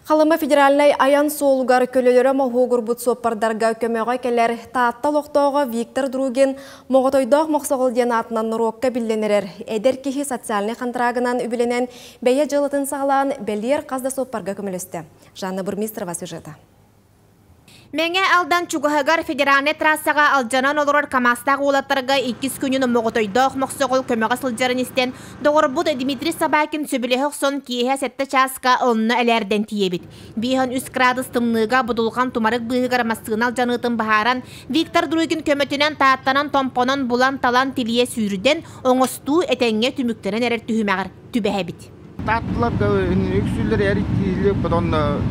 Халыма федеральнай айан суолугар көлөлөрө моһуогурбут суоппардарга көмөҕө кэлэр Таатта олохтооҕо Виктор Другин Моҕотойдоох Мохсоҕол диэн аатынан норуокка биллэн эрэр. Эдэр киһи социальнай хантыраагынан үбүлэнэн бэйэ дьыалатын саҕалаан бэлиэр хас да суоппарга көмөлөстө. Жанна Бурмистрова сюжета. Мэҥэ Алдан чугаһыгар федеральнай трассаҕа алдьанан олорор КАМАЗтаах уолаттарга иккис күнүн Моҕотойдоох Мохсоҕол көмөҕө сылдьарын истэн, доҕорбут Дмитрий Собакин сөбүлэһэ охсон киэһэ 7 чааска онно элээрдэн тиийэбит. 53 градус тымныыга будулҕан тумарык быыһыгар массыына алдьаныытын быһааран, Виктор Другин көмөтүнэн Тааттанан, Томпонон булан-талан тилийэ сүүрдэн, оҥостуу этэҥҥэ түмүктэнэн эрэр түһүмэҕэр түбэһэбит. Таатталарга үксүлэр эритиилик онно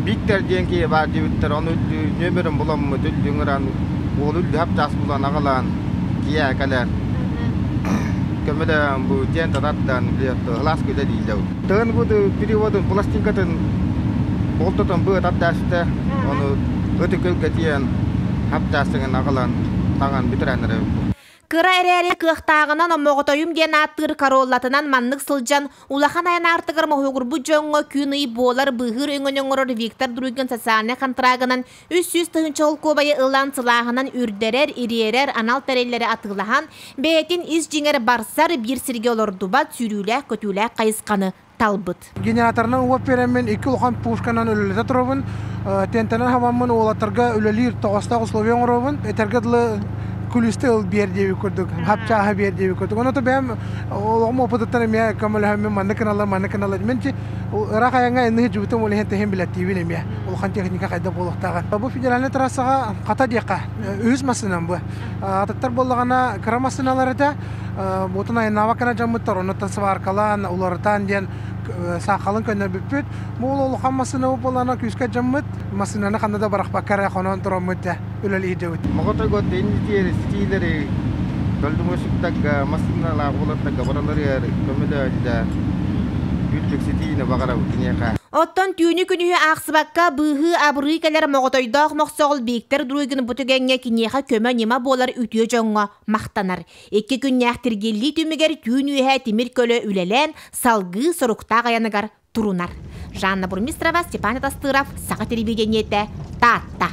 Биктер диэн киһи баар диэбиттэр, ону нүөмэрин буламмыт, үллү ыҥыран, уол үллү хапчаас булан аҕалаан, киэ кэлэр. Көмөлөөн бу диэн татардан ылаас күлэ дииллэр. Тыгын бу переводун пластинкатын болтотон быа тардааста, ону ытыкылга тиийэн хапчаастыгын аҕалан таҥан бүтэрэн эрэ. Кыра эрээри кыахтааҕынан Омоҕотойум диэн ааттыыр Короллатынан маннык сылдьан улахан айан аартыгар моһуогурбут дьоҥҥо күн-ый буолар быыһыыр өҥөнү оҥорор Виктор Другин социальнай контрагынан 300 тыһыынча солкуобайы ылан сылааһынан үрдэрэр, ириэрэр анал тэриллэри атыылаһан, бэйэтин ис дьиҥэр барсар биир сиргэ олордубат сүүрүүлээх-көтүүлээх хайысханы талбыт. Генераторынан уот биэрэммин икки улахан пушканан үлэлэтэ турабын. Тентэнэн хабаммын уолаттарга үлэлиир тоҕостоох условия оҥоробун. Этэргэ дылы күлүүстэ ыл биэр диэбит курдук, хапчааһы биэр диэбит курдук. Ону бэйэм олоҕум опытыттан эмиэ көмөлөһөммүн маннык гыналлар, маннык гыналлар. Мин ыраах айаҥҥа инныһы дьубутум ол иһин тэһин билэттиибин эмиэ. Улахан техника хайда буолуохтааҕа. Бу федеральнай трассаҕа хата диэххэ үһүс массыынам бу. Атыттар буоллаҕына кыра массыыналар этэ. Буотун айаннаабакка эрэ дьоммуттар, оннуттан сваркалаан, уларытан диэн саахалын көннөрбүппүт. Бу улахан массыына буоллаҕына күүскэ дьоммут массыынаны ханна да бырахпакка эрэ хонон тураммыт дьэ үлэлиир дьэбит. Моҕотойго теннитиэри ситиилэри дольдумосиктарга массыыналаах уолаттарга бараларыгар көмөлөөллө үрдүк ситиини баҕарабыт киниэхэ. Оттон түүнү-күнүһү аахсыбакка быыһыы-абырыы кэлэр Моҕотойдоох Мохсоҕол Бииктэр Другин бу түгэҥҥэ киниэхэ көмө-ньыма буолар үтүө дьоҥҥо махтанар. Икки күннээх тиргиллии түмүгэр түүн үөһэ тимир көлө үлэлээн, салгыы соруктаах айаныгар турунар. Жанна Бурмистрова, Степан Атастыров, Саха телевидениетэ, Таатта.